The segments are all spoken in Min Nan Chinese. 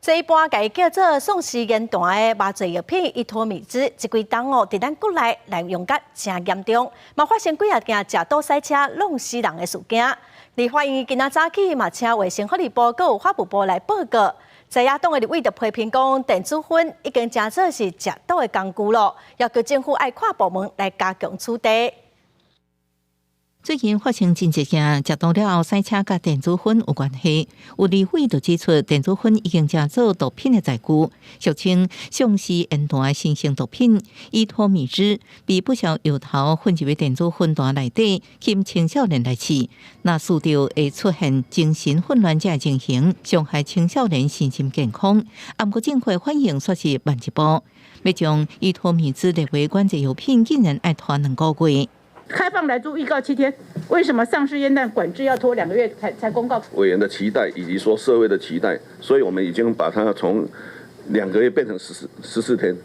這一般共伊叫做喪屍煙彈的麻醉藥品依托咪酯，這幾冬哦，佇咱國內濫用甲誠嚴重，嘛發生幾仔件食毒賽車挵死人的事件。立法院今仔早起嘛請衛生福利部閣有法務部來報告。在野黨的立委就批評講，電子薰已經成做是食毒的工具囉，要求政府愛跨部門來加強取締。最近發生真濟件食毒了後賽車佮電子薰有關係，有立委就指出，電子薰已經成做毒品的載具，俗稱喪屍煙彈的新型毒品，依托咪酯被不少藥頭混入電子薰彈內底，吸引青少年來試，若試著會出現精神混亂這情形，傷害青少年身心健康。毋過政府反應煞是慢一步，欲將依托咪酯列為管制藥品，竟然愛拖2個月。開放來做預告7天，為什麼喪屍煙彈管制要拖2個月才公告？委員的期待以及說社會的期待，所以我們已經把它從2個月變成14天。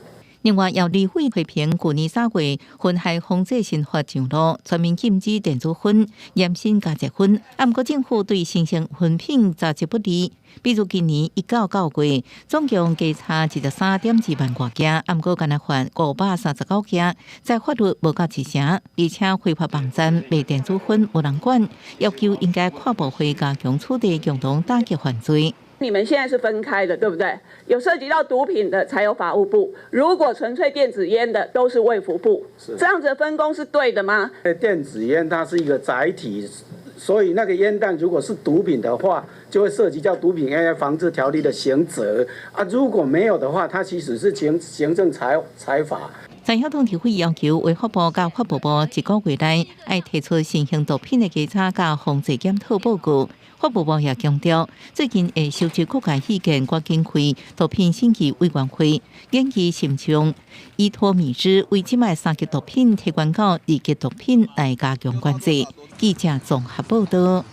另外，有立委批評，舊年3月，薰害防制新法上路，全面禁止電子薰、延伸加熱薰。毋過政府對新型薰品雜質不理，比如今年1到9月，總共稽查23.2萬外件，毋過干焦罰539件，裁罰率無到一成，而且非法網站賣電子薰無人管，要求應該跨部會加強取締，共同打擊犯罪。你們現在是分開的，對不對？有涉及到毒品的才有法務部，如果純粹電子菸的都是衛福部，這樣子的分工是對的嗎？電子菸它是一個載體，所以那個菸彈如果是毒品的話，就會涉及到毒品煙害防治條例的刑責啊。如果沒有的話，它其實是行政裁罰。在野黨立委要求衛福部佮法務部一個月內愛提出新型毒品的稽查佮防制檢討報告。法務部也強調，最近會收集各界意見，趕緊開毒品審議委員會，研議是毋是將依托咪酯為這擺三級毒品提懸到二級毒品來加強管制。記者綜合報道。